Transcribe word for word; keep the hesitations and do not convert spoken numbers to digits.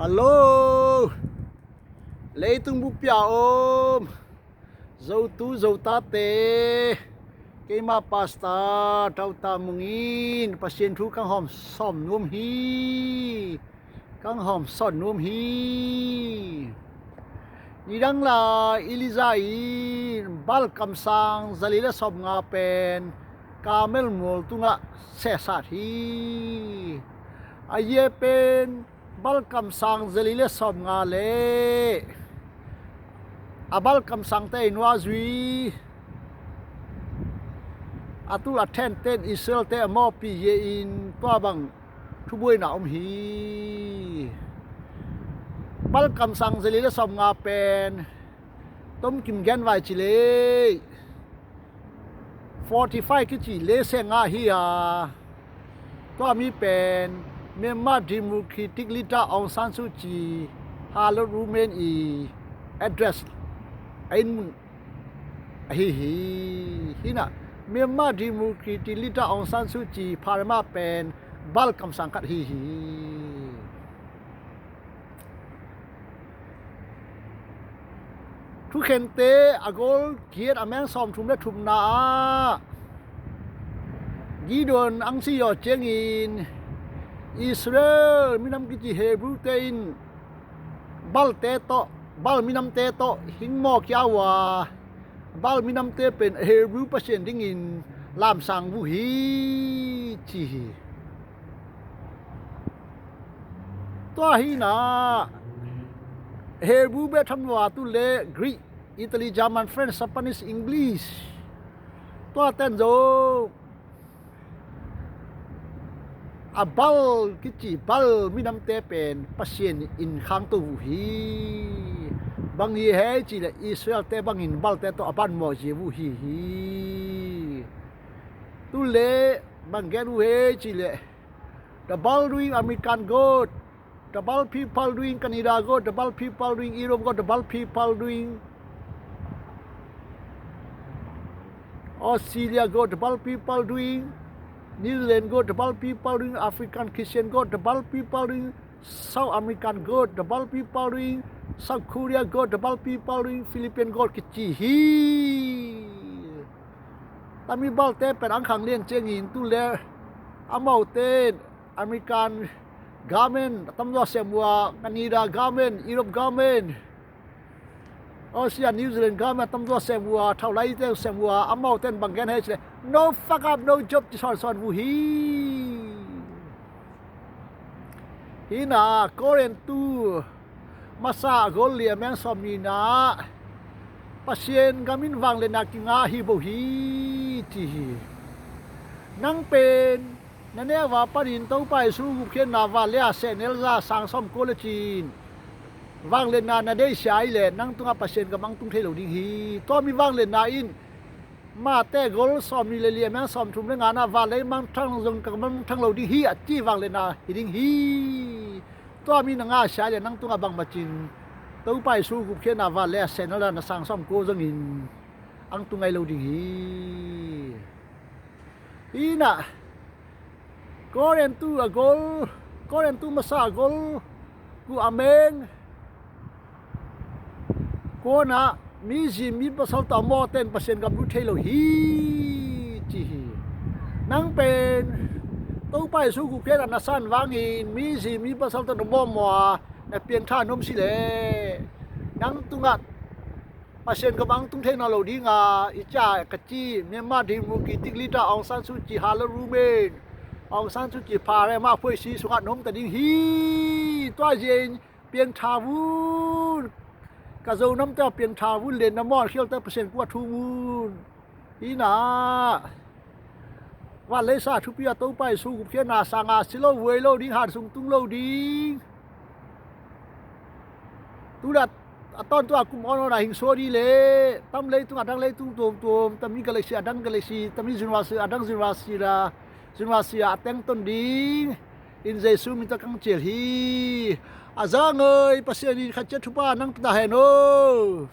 Hallo, leitung bupia om Zotu Zotate, keima Pastor Tauta Mung in Pasian thu kang hawm sawm nuam hi. Kang hawm sawm nuam hi. Nidang lai Elijah in Baal kamsang zali le sawmnga pen Karmel mual tungah sehsat hi. A yie pen Baal kamsang zali le sawmnga le a Baal kamsangte i nuazui a tul a thenten Israelte a mawhpih ye in tua bang thubuaina om hi. Baal kamsang zali le sawmnga pen tomkim gen vai ci lei forty five kici le se ngah hi a, tua mi pen Myanmar Democratic Leader Aung San Suu Kyi Harlot Women i address a inn mun ahi hi. Hina Myanmar Democratic Leader Aung San Suu Kyi pharema pen Baal kamsang khat hi hi. Thukhente a gol giat a meng sawmthum le thumna ah Gideon ang si yaw ciangin Israel minam kici Hebrute in Baalte tawh, Baal minamte tawh hing mawh kia uh a, Baal minamte pen Hebru Pasian dingin lamsang uh hi ci hi. Tua hina Hebru beh tham lua tu le Greek, Italy, German, French, Japanese, English, tua ten zo a Baal kici Baal minamte pen Pasian in khangto uh hi. Bang hi hei ci le Israelte bangin Baalte tawh a ban mawh zia uh hi hi. Tu le bang gen uh hei ci le the Baal doing American God, the Baal people doing Canada God, the Baal people doing Europe God, the Baal people doing Australia God, the Baal people doing New Zealand God, the Baal people doing African Christian God, the Baal people doing South American God, the Baal people doing South Korea God, the Baal people doing Philippine God kici hi. Tami Baalte pen ang khang lian ciangin tu le amaute American government a tamzaw sem uh a, Canada government, Europe government, Australia, New Zealand government a tamzaw sem uh a, thau laite sem uh a, amaute in bang gen hei ci le no fuck up, no job ci sawnsawn uh hi. Hina Korintu masa a gol li a meng sawm nihna Pasian gam in vangliatna kingah hi bo hi ci hi. Nang pen na neu a panin Topa Jesu gupkhiatna van le a sehnel za sang sawm kua le cin vangliatna na deihsia ahi le nang tungah Pasian gam ang tung thei lo ding hi. Tua mi vangliatna in Mate gol sawm nih le li a meng sawm thum le ngana van lei mangthang zong ka mangthang lo ding hi a ci vangliatna hi ding hi. Tua mi na ngahsia le nang tungah bangmacin Topa Jesu gupkhiatna van le a sehnel na sang sawm kua zongin ang tung ngai lo ding hi. Hina Korintu a gol, Korintu masa a gol, ku a meng kuana mi zi mi pasal tawh mawhten Pasian gam lut thei lo hi ci hi. Nang pen Topa Jesu gupkhiatna na san vangin mi zi mi pasal tawh na mawhmaw a na piangtha na om si le nang tungah Pasian gam ang tung thei nawn lo dinga i cia ka ci Myanmar Democratic Leader Aung San Suu Kyi, Harlot Women, Aung San Suu Kyi pharema phuaisi sungah na om ta ding hi. Tua zia in piangtha vun ka Zo namte a piangtha vun le na mawh khial te Pasian kua thu vun. Hina van leisa thupi a Topa Jesu gupkhiatna sanga si lo vuai lo ding, han sung tung lo ding. Tudat a tawntua kum awn awn a hing suah dih le tam leitung a dang leitung tuamtuam, tami galaxy a dang galaxy, tami zunvasi a dang zunvasi la zunvasi a tengton ding in Jesu min tawh kang cial hi. A zangoi Pasian in khat ciat thupha nang pia ta hen aw.